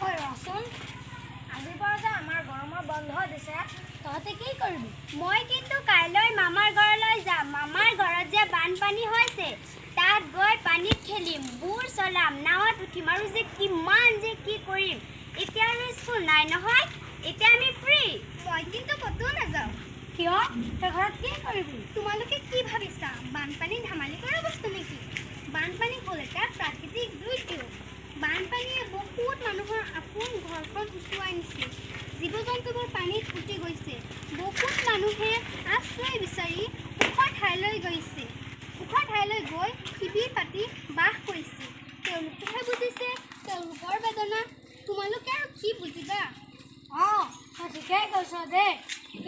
ঐ ৰচোন, আজিৰ পৰা যে আমাৰ গৰমৰ বন্ধ দিছে, তহঁতে কি কৰিবি? মই কিন্তু কাইলৈ মামাৰ ঘৰলৈ যাম। মামাৰ ঘৰত যে বানপানী হৈছে, তাত গৈ পানীত খেলিম, বুৰ চলাম, নাৱত উঠিম আৰু যে কিমান যে কি কৰিম। এতিয়া আৰু স্কুল নাই নহয়, এতিয়া আমি ফ্ৰী। মই কিন্তু ক'তো নাযাওঁ। কিয়, তই ঘৰত কি কৰিবি? তোমালোকে কি ভাবিছা, বানপানী ধেমালি কৰা বস্তু নেকি? বানপানী হ'ল এটা প্ৰাকৃতিক দুৰ্যোগ। বানপানীয়ে বহুত মানুহৰ আপোন ঘৰখন উটুৱাই নিছে, জীৱ জন্তুবোৰ পানীত উটি গৈছে, বহুত মানুহে আশ্ৰয় বিচাৰি ওখ ঠাইলৈ গৈছে, ওখ ঠাইলৈ গৈ শিবিৰ পাতি বাস কৰিছে। তেওঁলোকেহে বুজিছে তেওঁলোকৰ বেদনা, তোমালোকে আৰু কি বুজিবা? অঁ, তই ঠিকেই কৈছ দেই।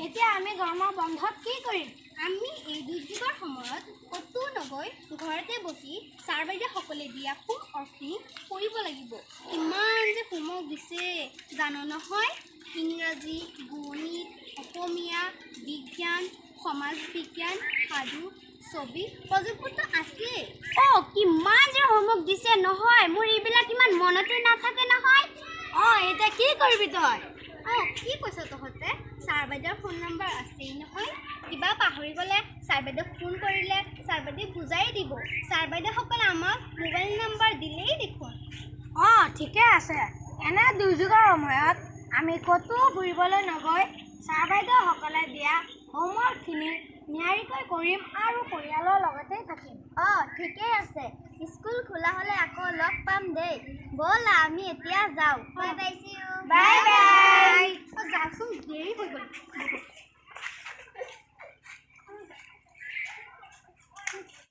এতিয়া আমি গৰমৰ বন্ধত কি কৰিম? আমি এই দুৰ্যোগৰ সময়ত ক'তো নগৈ ঘৰতে বহি ছাৰ বাইদেউসকলে দিয়া হোমৱৰ্কখিনি কৰিব লাগিব। ইমান যে হোমৱৰ্ক দিছে জান নহয়, ইংৰাজী, গণিত, অসমীয়া, বিজ্ঞান, সমাজ বিজ্ঞান, সাধু, ছবি, প্ৰজেক্টবোৰতো আছেই। অ' কিমান যে হোমৱৰ্ক দিছে নহয়, মোৰ এইবিলাক ইমান মনতে নাথাকে নহয়। অঁ, এতিয়া কি কৰিবি তই? অঁ, কি কৈছ তহঁতে? ছাৰ বাইদেউৰ ফোন নম্বৰ আছেই নহয়, কিবা পাহৰি গ'লে ছাৰ বাইদেউক ফোন কৰিলে ছাৰ বাইদেৱে বুজাই দিব। ছাৰ বাইদেউসকলে আমাক মোবাইল নম্বৰ দিলেই দেখোন। অঁ, ঠিকে আছে। এনে দুৰ্যোগৰ সময়ত আমি ক'তো ফুৰিবলৈ নগৈ ছাৰ বাইদেউসকলে দিয়া হোমৱৰ্কখিনি নিয়াৰিকৈ কৰিম আৰু পৰিয়ালৰ লগতেই থাকিম। অঁ, ঠিকেই আছে। স্কুল খোলা হ'লে আকৌ লগ পাম দেই। ব'লা আমি এতিয়া যাওঁ। Bye bye, see you. Bye bye. অঁ, যাওঁচোন, দেৰি হৈ গ'ল বহুত।